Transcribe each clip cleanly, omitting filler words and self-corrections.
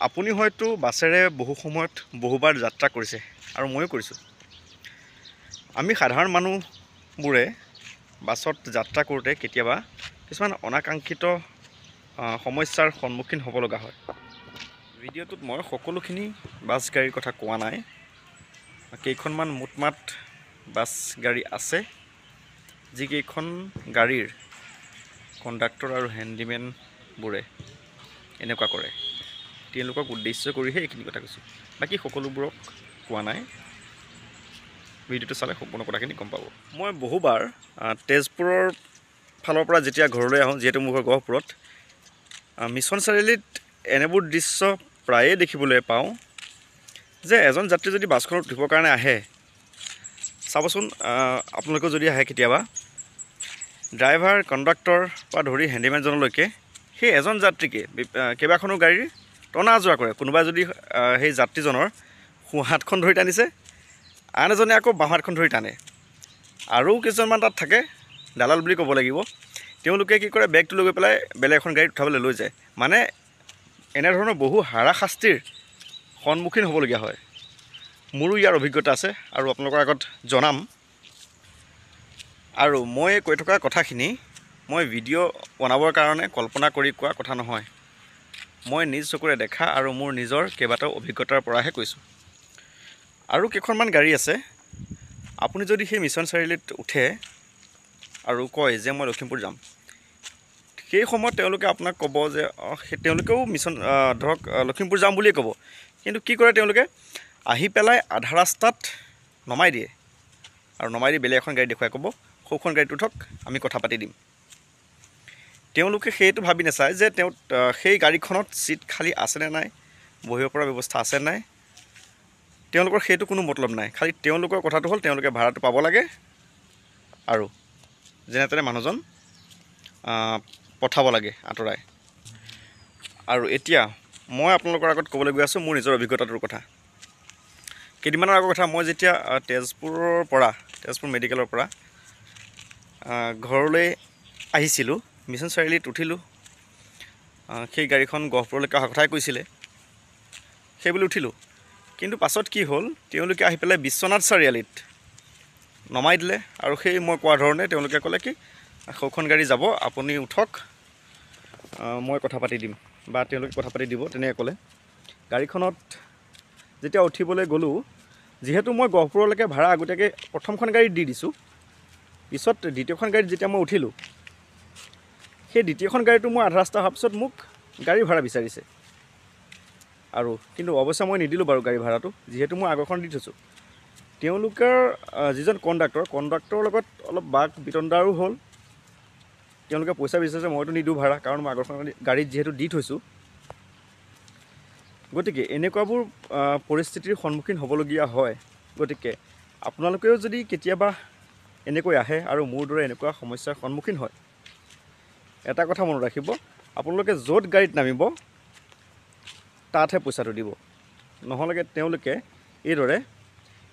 আপুনি হয়তো বাছেৰে বহু সময়ত বহুবাৰ যাত্ৰা কৰিছে আৰু ময়ো কৰিছোঁ। আমি সাধাৰণ মানুহবোৰে বাছত যাত্ৰা কৰোঁতে কেতিয়াবা কিছুমান অনাকাংক্ষিত সমস্যাৰ সন্মুখীন হ'ব লগা হয়। ভিডিঅ'টোত মই সকলোখিনি বাছ গাড়ীৰ কথা কোৱা নাই, কেইখনমান মোটমাট বাছ গাড়ী আছে যিকেইখন গাড়ীৰ কণ্ডাক্টৰ আৰু হেণ্ডিমেনবোৰে এনেকুৱা কৰে, তেওঁলোকক উদ্দেশ্য কৰিহে এইখিনি কথা কৈছোঁ, বাকী সকলোবোৰক কোৱা নাই। ভিডিঅ'টো চালে সম্পূৰ্ণ কথাখিনি গম পাব। মই বহুবাৰ তেজপুৰৰ ফালৰ পৰা যেতিয়া ঘৰলৈ আহোঁ, যিহেতু মোৰ ঘৰ গহপুৰত, মিছন চাৰিআলিত এনেবোৰ দৃশ্য প্ৰায়ে দেখিবলৈ পাওঁ যে এজন যাত্ৰী যদি বাছখনত উঠিবৰ কাৰণে আহে, চাবচোন আপোনালোকেও যদি আহে কেতিয়াবা, ড্ৰাইভাৰ কণ্ডাক্টৰ পৰা ধৰি হেণ্ডিমেনজনলৈকে সেই এজন যাত্ৰীকে কেইবাখনো গাড়ীৰ টনা আজোৰা কৰে। কোনোবাই যদি সেই যাত্ৰীজনৰ সোঁহাতখন ধৰি টানিছে, আন এজনে আকৌ বাওঁহাতখন ধৰি টানে, আৰু কেইজনমান তাত থাকে দালাল বুলি ক'ব লাগিব, তেওঁলোকে কি কৰে বেগটো লৈ গৈ পেলাই বেলেগ এখন গাড়ীত উঠাবলৈ লৈ যায়। মানে এনেধৰণৰ বহু হাৰাশাস্তিৰ সন্মুখীন হ'বলগীয়া হয়। মোৰো ইয়াৰ অভিজ্ঞতা আছে আৰু আপোনালোকৰ আগত জনাম। আৰু মই কৈ থকা কথাখিনি মই ভিডিঅ' বনাবৰ কাৰণে কল্পনা কৰি কোৱা কথা নহয়, মই নিজ চকুৰে দেখা আৰু মোৰ নিজৰ কেইবাটাও অভিজ্ঞতাৰ পৰাহে কৈছোঁ। আৰু কেইখনমান গাড়ী আছে, আপুনি যদি সেই মিছন চাৰিআলিত উঠে আৰু কয় যে মই লখিমপুৰ যাম, সেই সময়ত তেওঁলোকে আপোনাক ক'ব যে তেওঁলোকেও মিছন ধৰক লখিমপুৰ যাম বুলিয়ে ক'ব, কিন্তু কি কৰে তেওঁলোকে আহি পেলাই আধা ৰাস্তাত নমাই দিয়ে আৰু নমাই দি বেলেগ এখন গাড়ী দেখুৱাই ক'ব সৌখন গাড়ীত উঠক, আমি কথা পাতি দিম। তেওঁলোকে সেইটো ভাবি নাচায় যে তেওঁ সেই গাড়ীখনত ছিট খালী আছেনে নাই, বহিব পৰা ব্যৱস্থা আছে নাই, তেওঁলোকৰ সেইটো কোনো মতলব নাই। খালি তেওঁলোকৰ কথাটো হ'ল তেওঁলোকে ভাড়াটো পাব লাগে আৰু যেনে তেনে মানুহজন পঠাব লাগে আঁতৰাই। আৰু এতিয়া মই আপোনালোকৰ আগত ক'বলৈ গৈ আছোঁ মোৰ নিজৰ অভিজ্ঞতাটোৰ কথা। কেইদিনমানৰ আগৰ কথা, মই যেতিয়া তেজপুৰ মেডিকেলৰ পৰা ঘৰলৈ আহিছিলোঁ, মিছন চাৰিআলিত উঠিলোঁ, সেই গাড়ীখন গহপুৰলৈকে অহা কথাই কৈছিলে, সেই বুলি উঠিলোঁ। কিন্তু পাছত কি হ'ল, তেওঁলোকে আহি পেলাই বিশ্বনাথ চাৰিআলিত নমাই দিলে আৰু সেই মই কোৱা ধৰণে তেওঁলোকে ক'লে কি সৌখন গাড়ী যাব, আপুনি উঠক, মই কথা পাতি দিম বা তেওঁলোকে কথা পাতি দিব তেনেকৈ ক'লে। গাড়ীখনত যেতিয়া উঠিবলৈ গ'লোঁ, যিহেতু মই গহপুৰলৈকে ভাড়া আগতীয়াকৈ প্ৰথমখন গাড়ীত দি দিছোঁ, পিছত দ্বিতীয়খন গাড়ীত যেতিয়া মই উঠিলোঁ, সেই দ্বিতীয়খন গাড়ীটো মই আধা ৰাস্তা অহাৰ পিছত মোক গাড়ী ভাড়া বিচাৰিছে আৰু কিন্তু অৱশ্যে মই নিদিলোঁ বাৰু গাড়ী ভাড়াটো, যিহেতু মই আগৰখন দি থৈছোঁ। তেওঁলোকৰ যিজন কণ্ডাক্টৰৰ লগত অলপ বাক বিতণ্ডাৰো হ'ল, তেওঁলোকে পইচা বিচাৰিছে, মইতো নিদিওঁ ভাড়া, কাৰণ মই আগৰখন গাড়ীত যিহেতু দি থৈছোঁ। গতিকে এনেকুৱাবোৰ পৰিস্থিতিৰ সন্মুখীন হ'বলগীয়া হয়। গতিকে আপোনালোকেও যদি কেতিয়াবা এনেকৈ আহে আৰু মোৰ দৰে এনেকুৱা সমস্যাৰ সন্মুখীন হয়, এটা কথা মনত ৰাখিব, আপোনালোকে য'ত গাড়ীত নামিব তাতহে পইচাটো দিব, নহ'লে তেওঁলোকে এইদৰে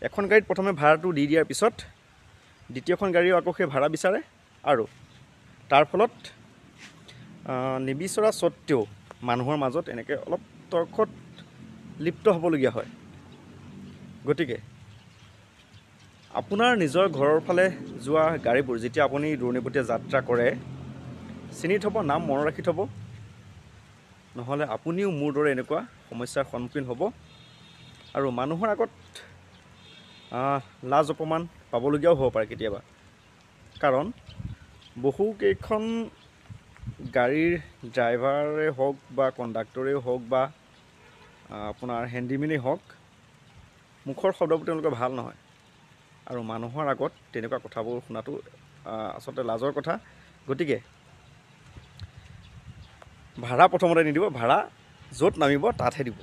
এখন গাড়ীত প্ৰথমে ভাড়াটো দি দিয়াৰ পিছত দ্বিতীয়খন গাড়ীও আকৌ সেই ভাড়া বিচাৰে আৰু তাৰ ফলত নিবিচৰা স্বত্তেও মানুহৰ মাজত এনেকৈ অলপ তৰ্কত লিপ্ত হ'বলগীয়া হয়। গতিকে আপোনাৰ নিজৰ ঘৰৰ ফালে যোৱা গাড়ীবোৰ যেতিয়া আপুনি দূৰণিবটীয়া যাত্ৰা কৰে, চিনি থ'ব, নাম মনত ৰাখি থ'ব, নহ'লে আপুনিও মোৰ দৰে এনেকুৱা সমস্যাৰ সন্মুখীন হ'ব আৰু মানুহৰ আগত লাজ অপমান পাবলগীয়াও হ'ব পাৰে কেতিয়াবা। কাৰণ বহুকেইখন গাড়ীৰ ড্ৰাইভাৰে হওক বা কণ্ডাক্টৰেই হওক বা আপোনাৰ হেণ্ডিমেনেই হওক, মুখৰ শব্দবোৰ তেওঁলোকৰ ভাল নহয় আৰু মানুহৰ আগত তেনেকুৱা কথাবোৰ শুনাটো আচলতে লাজৰ কথা। গতিকে ভাড়া প্ৰথমতে নিদিব, ভাড়া য'ত নামিব তাতহে দিব।